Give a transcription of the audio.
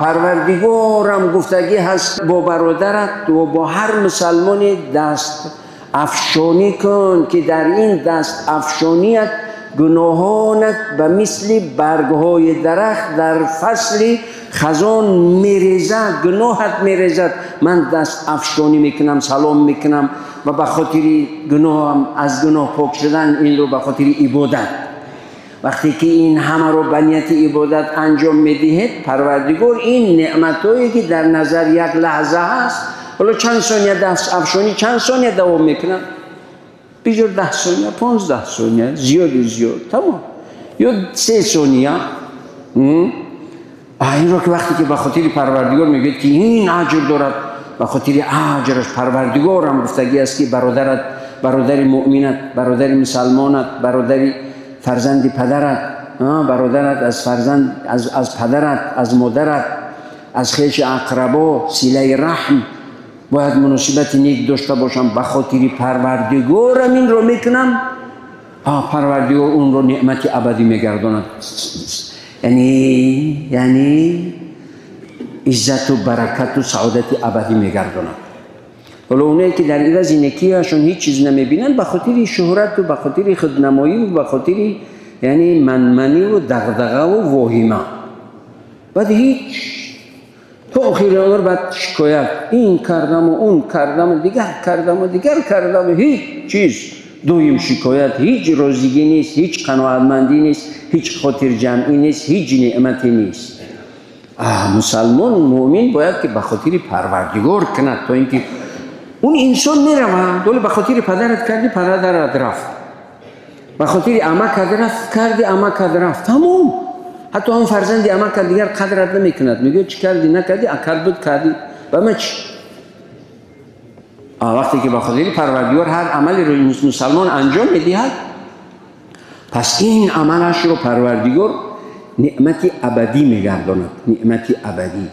Парвардигорам гуфтагӣ ҳаст бо бародарат ва бо ҳар мусалмоне даст афшонӣ кун, ки дар ин даст афшоният гуноҳонат ба мисли баргҳои дарахт дар фасли хазон мерезад, гуноҳат мерезад. Ман даст афшонӣ мекунам, салом мекунам ва ба хотири гуноҳам аз гуноҳ пок шудан инро ба хотири ибодат. Вақте ки ин ҳамаро ба нияти ибодат анҷом медиҳед, Парвардигор ин неъматҳое ки дар назар як лаҳза ҳаст, ҳоло чанд сония даст афшонӣ чанд сония давом мекунад? Бижор 10 сония, 15 сония, зиёди зиёд, тамом. Ё 3 сония. Инро ки вақте ки ба хотири Парвардигор мегӯяд ки ин аҷр дорад, ба хотири аҷраш Парвардигорам гуфтагӣ аст ки бародарат, бародари муъминат, бародари мусалмонат, бародари фарзанди падарат, бародарат аз фарзанд, аз падарат, аз модарат, аз хеши ақрабо, силаи раҳм бояд муносибати нек дошта бошам. Ба хотири Парвардигорам инро мекунам, Парвардигор онро неъмати абадӣ мегардонад. Яъне иззату баракату саодати абадӣ мегардонад. Ҳоло онае ки дар ивази некиашон ҳеҷ чиз намебинанд, ба хотири шӯҳрату ба хотири худнамоиву ба хотири яъне манманиву дағдағаву воҳима, баъд ҳеҷ то охири умр баъд шикоят, ин кардаму он кардаму дигар кардаму дигар кардаму, ҳеҷ чиз, доим шикоят, ҳеҷ розигӣ нест, ҳеҷ қаноатмандӣ нест, ҳеҷ хотирҷамъӣ нест, ҳеҷ неъмате нест. Мусалмон муъмин бояд ки ба хотири Парвардигор кунад, то ин ки он инсон меравад. Вале ба хотири падарат кардӣ, падарат рафт, ба хотири амакат рафт кардӣ, амакат рафт, тамом. Ҳатто он фарзанди амакат дигар қадрат намекунад, мегӯяд чӣ кардӣ, накардӣ, акар буд кардӣ, ба ма чӣ? Вақте ки ба хотири Парвардигор ҳар амалеро мусалмон анҷом медиҳад, пас ин амалашро Парвардигор неъмати абадӣ мегардонад, неъмати абадӣ.